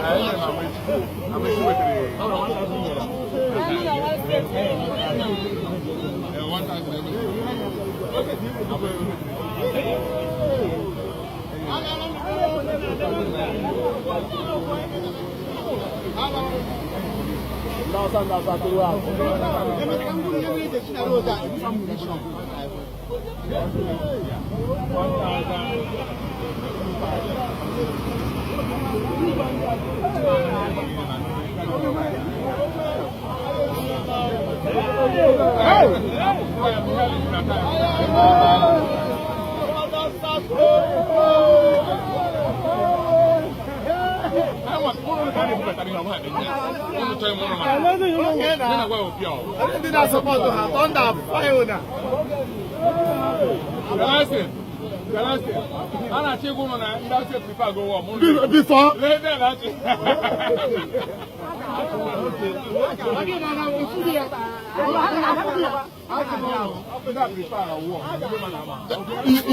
Amaechi wetara Ndị na-asọpọtụ ha thunder fire na. A na-achọ ịgwa ụnụ na ndị asị prefer go war. Before. Lee ndị a na-achị. Ndị a prefer war.